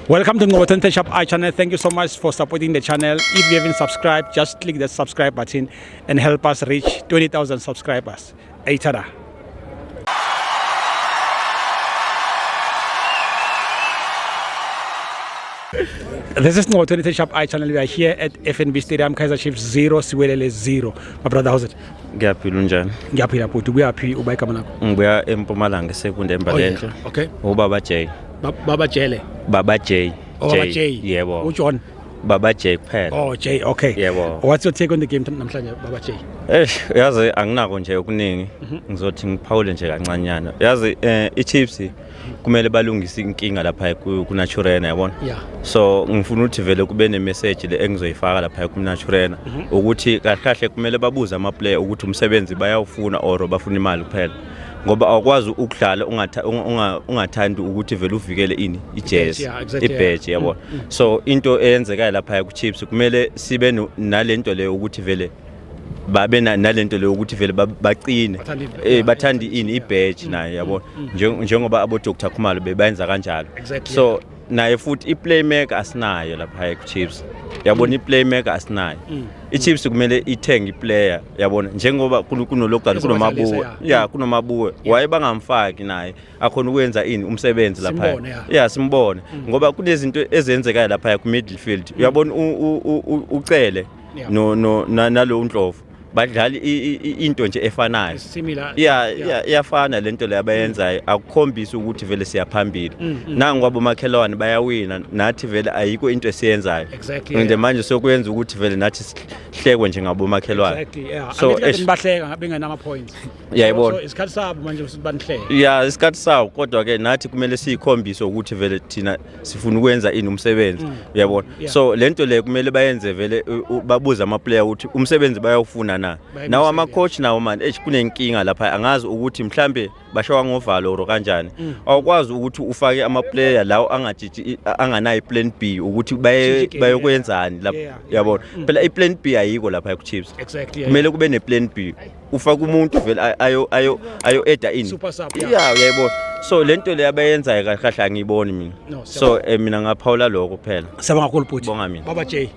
Welcome to Ngqobo Shop I channel. Thank you so much for supporting the channel. If you haven't subscribed, just click the subscribe button and help us reach 20,000 subscribers. Eitada. This is Ngqobo 23 Shop I channel. We are here at FNB Stadium, Kaizer Chiefs 0, Siwelele 0. My brother, how's it? Ngiyaphila, unjani? Ngiyaphila bhuti. Ubuyaphi, uba igama lakho? Ngibuya eMpumalanga, eSekunda, eMbalenhle. Oh, yeah. Okay. Ubaba J. Baba Jele. Baba J. Oh, Baba J. Yebo. UJohn. Baba J kuphela. Oh, J. Okay. Yebo. What's your take on the game namhlanje, Baba J? Eh, yazi anginako nje okuningi. Ngizothi ngiphawule nje kancanyana. Yazi iChiefs kumele balungise inkinga lapha ku Naturena, yabona. So ngifuna ukuthi vele kube ne message le engizoyifaka lapha ku Naturena ukuthi kahle kahle kumele babuze ama player ukuthi umsebenzi bayawufuna or bafuna imali kuphela. Ngoba awukwazi ukudlala ungathandi ukuthi vele uvikele ini, ijezi, ibadge, yabona. So into eyenzekayo lapha ku Chiefs, kumele sibe nalento leyo ukuthi vele babe nalento leyo ukuthi vele baqine, bathanda ini, ibadge naye, yabona, njengoba abo Dr Khumalo bebayenza kanjalo. So naye futhi i-playmaker asinayo lapha ku Chiefs, yabona, i-playmaker asinayo. I-Chiefs kumele ithenge iplayer, yabona, njengoba kunologana, kunoMabuwe, ya, kunoMabuwe, waye bangamfaki naye akhona ukwenza ini, umsebenzi lapha? Simbone, ya. Ya, simbone, ngoba kunezinto ezenzekayo lapha ku midfield, uyabona, uCele no nalo uNdlovu badlala into nje efanayo. Similar. Ya, iyafana lento le abayenzayo, akukhombisi ukuthi vele siyaphambili. Nangu kwabomakhelwane bayawina, nathi vele ayikho into esiyenzayo. And manje sokwenza ukuthi vele nathi sihlekwe njengabomakhelwane. So eish. Bahleka bengenama points. Uyayibona. So isikhathi sabo manje ukuthi banihleke. Ya, isikhathi sawo, kodwa ke nathi kumele siyikhombise ukuthi vele thina sifuna ukwenza ini, umsebenzi, uyabona. So lento le kumele bayenze vele, babuze ama-player ukuthi umsebenzi bayawufuna na. Bayimisele. Nawo ama-coach nawo manje, eish, kunenkinga lapha, angazi ukuthi mhlambe bashawa ngovalo or kanjani. Awukwazi ukuthi ufake ama-player lawo angajiji, anganayo i-plan B ukuthi baye Change igame, bayokwenzani lapha, yabona. Phela i-plan B ayikho lapha ku-Chiefs. Kumele kube ne-plan B, ufake umuntu vele ayo eda ini. Super sub, yeah. Yeah, uyayibona. So lento le abayenzayo kahle kahle angiyiboni mina. No, So mina ngaphawula lokho kuphela. Siyabonga kakhulu bhuti. Bonga mina. Baba J.